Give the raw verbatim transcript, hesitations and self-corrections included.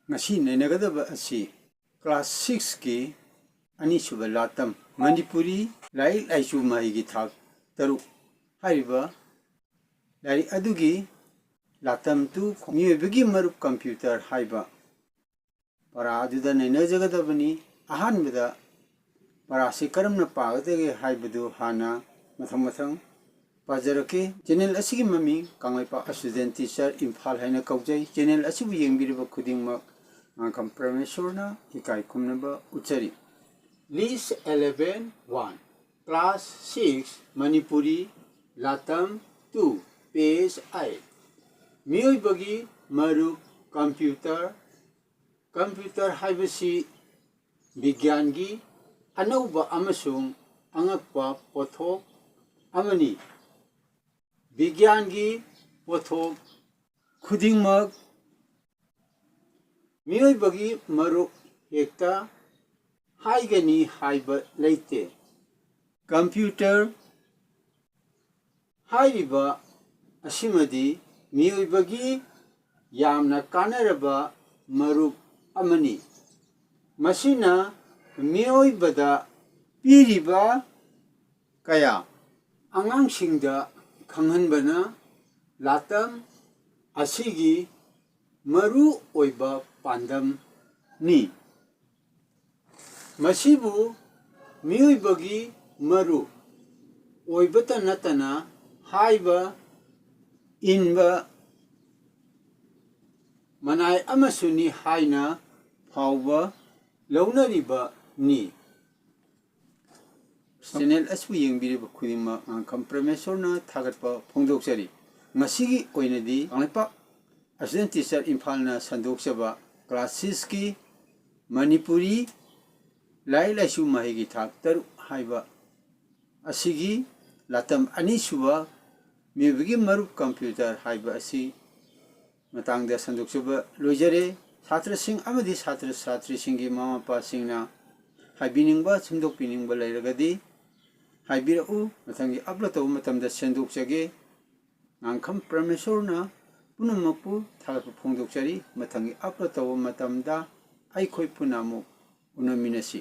ꯉꯁꯤ ꯅꯩꯅꯒꯗꯕ ꯑꯁꯤ class sixꯀꯤ ꯑꯅꯤꯁꯨꯕ ꯂꯥꯇꯝ, ꯃꯅꯤꯄꯨꯔꯤ ꯂꯥꯏꯔꯤꯛ ꯂꯥꯏꯁꯨ ꯃꯍꯩꯒꯤ ꯊꯥꯛ ꯇꯔꯨꯛ ꯍꯥꯏꯔꯤꯕ ꯂꯥꯏꯔꯤꯛ ꯑꯗꯨꯒꯤ ꯂꯥꯇꯝ two, ꯃꯤꯑꯣꯏꯕꯒꯤ ꯃꯔꯨꯞ ꯀꯝꯄ꯭ꯌꯨꯇꯔ ꯍꯥꯏꯕ ꯄꯔꯥ ꯑꯗꯨꯗ ꯅꯩꯅꯖꯒꯗꯕꯅꯤ꯫ ꯑꯍꯥꯟꯕꯗ ꯄꯔꯥꯁꯤ ꯀꯔꯝꯅ ꯄꯥꯒꯗꯒꯦ ꯍꯥꯏꯕꯗꯨ ꯍꯥꯟꯅ ꯃꯊꯪ ꯃꯊꯪ ꯄꯥꯖꯔꯛꯀꯦ꯫ Channel ꯑꯁꯤꯒꯤ ꯃꯃꯤꯡ ꯀꯪꯂꯩꯄꯥꯛ Assistant Teacher ꯏꯝꯐꯥꯜ ꯍꯥꯏꯅ ꯀꯧꯖꯩ꯫ Channel ꯑꯁꯤꯕꯨ ꯌꯦꯡꯕꯤꯔꯤꯕ ꯈꯨꯗꯤꯡꯃꯛ ꯉꯥꯡꯈꯝ ꯄ꯭ꯔꯃꯦꯁꯣꯔꯅ ꯏꯀꯥꯏ ꯈꯨꯝꯅꯕ ꯎꯠꯆꯔꯤ꯫ List eleven one, class six, Manipuri, ꯂꯥꯇꯝ two, page eight꯫ ꯃꯤꯑꯣꯏꯕꯒꯤ ꯃꯔꯨꯞ ꯀꯝꯄ꯭ꯌꯨꯇꯔ꯫ ꯀꯝꯄ꯭ꯌꯨꯇꯔ ꯍꯥꯏꯕꯁꯤ ꯕꯤꯒ꯭ꯌꯥꯟꯒꯤ ꯑꯅꯧꯕ ꯑꯃꯁꯨꯡ ꯑꯉꯛꯄ ꯄꯣꯠꯊꯣꯛ ꯑꯃꯅꯤ꯫ ꯕꯤꯒ꯭ꯌꯥꯟꯒꯤ ꯄꯣꯠꯊꯣꯛ ꯈꯨꯗꯤꯡꯃꯛ ꯃꯤꯑꯣꯏꯕꯒꯤ ꯃꯔꯨꯞ ꯍꯦꯛꯇ ꯍꯥꯏꯒꯅꯤ ꯍꯥꯏꯕ ꯂꯩꯇꯦ꯫ ꯀꯝꯄ꯭ꯌꯨꯇꯔ ꯍꯥꯏꯔꯤꯕ ꯑꯁꯤꯃꯗꯤ ꯃꯤꯑꯣꯏꯕꯒꯤ ꯌꯥꯝꯅ ꯀꯥꯟꯅꯔꯕ ꯃꯔꯨꯞ ꯑꯃꯅꯤ꯫ ꯃꯁꯤꯅ ꯃꯤꯑꯣꯏꯕꯗ ꯄꯤꯔꯤꯕ ꯀꯌꯥ ꯑꯉꯥꯡꯁꯤꯡꯗ ꯈꯪꯍꯟꯕꯅ ꯂꯥꯇꯝ ꯑꯁꯤꯒꯤ ꯃꯔꯨ ꯑꯣꯏꯕ ꯄꯥꯟꯗꯝꯅꯤ꯫ ꯃꯁꯤꯕꯨ ꯃꯤꯑꯣꯏꯕꯒꯤ ꯃꯔꯨ ꯑꯣꯏꯕꯇ ꯅꯠꯇꯅ ꯍꯥꯏꯕ, ꯏꯟꯕ ꯃꯅꯥꯏ ꯑꯃꯁꯨꯅꯤ ꯍꯥꯏꯅ ꯐꯥꯎꯕ ꯂꯧꯅꯔꯤꯕꯅꯤ꯫ Channel ꯑꯁꯤꯕꯨ ꯌꯦꯡꯕꯤꯔꯤꯕ ꯈꯨꯗꯤꯡꯃꯛ ꯉꯥꯡꯈꯝ ꯄ꯭ꯔꯃꯦꯁꯣꯔꯅ ꯊꯥꯒꯠꯄ ꯐꯣꯡꯗꯣꯛꯆꯔꯤ꯫ ꯉꯁꯤꯒꯤ ꯑꯣꯏꯅꯗꯤ Kangleipak Assistant Teacher ꯏꯝꯐꯥꯜꯅ ꯁꯟꯗꯣꯛꯆꯕ class sixꯀꯤ Manipuri ꯂꯥꯏꯔꯤꯛ ꯂꯥꯏꯁꯨ ꯃꯍꯩꯒꯤ ꯊꯥꯛ ꯇꯔꯨꯛ ꯍꯥꯏꯕ ꯑꯁꯤꯒꯤ ꯂꯥꯇꯝ ꯑꯅꯤꯁꯨꯕ ꯃꯤꯑꯣꯏꯕꯒꯤ ꯃꯔꯨꯞ ꯀꯝꯄ꯭ꯌꯨꯇꯔ ꯍꯥꯏꯕ ꯑꯁꯤ ꯃꯇꯥꯡꯗ ꯁꯟꯗꯣꯛꯆꯕ ꯂꯣꯏꯖꯔꯦ꯫ ꯁꯥꯇ꯭ꯔꯁꯤꯡ ꯑꯃꯗꯤ ꯁꯥꯇ꯭ꯔ ꯁꯥꯇ꯭ꯔꯤꯁꯤꯡꯒꯤ ꯃꯃꯥ ꯃꯄꯥꯁꯤꯡꯅ ꯍꯥꯏꯕꯤꯅꯤꯡꯕ, ꯁꯦꯝꯗꯣꯛꯄꯤꯅꯤꯡꯕ ꯂꯩꯔꯒꯗꯤ ꯍꯥꯏꯕꯤꯔꯛꯎ꯫ ꯃꯊꯪꯒꯤ upload ꯇꯧꯕ ꯃꯇꯝꯗ ꯁꯦꯝꯗꯣꯛꯆꯒꯦ꯫ ꯉꯥꯡꯈꯝ ꯄ꯭ꯔꯃꯦꯁꯣꯔꯅ ꯄꯨꯝꯅꯃꯛꯄꯨ ꯊꯥꯒꯠꯄ ꯐꯣꯡꯗꯣꯛꯆꯔꯤ꯫ ꯃꯊꯪꯒꯤ upload ꯇꯧꯕ ꯃꯇꯝꯗ ꯑꯩꯈꯣꯏ ꯄꯨꯟꯅ ꯑꯃꯨꯛ ꯎꯅꯃꯤꯟꯅꯁꯤ꯫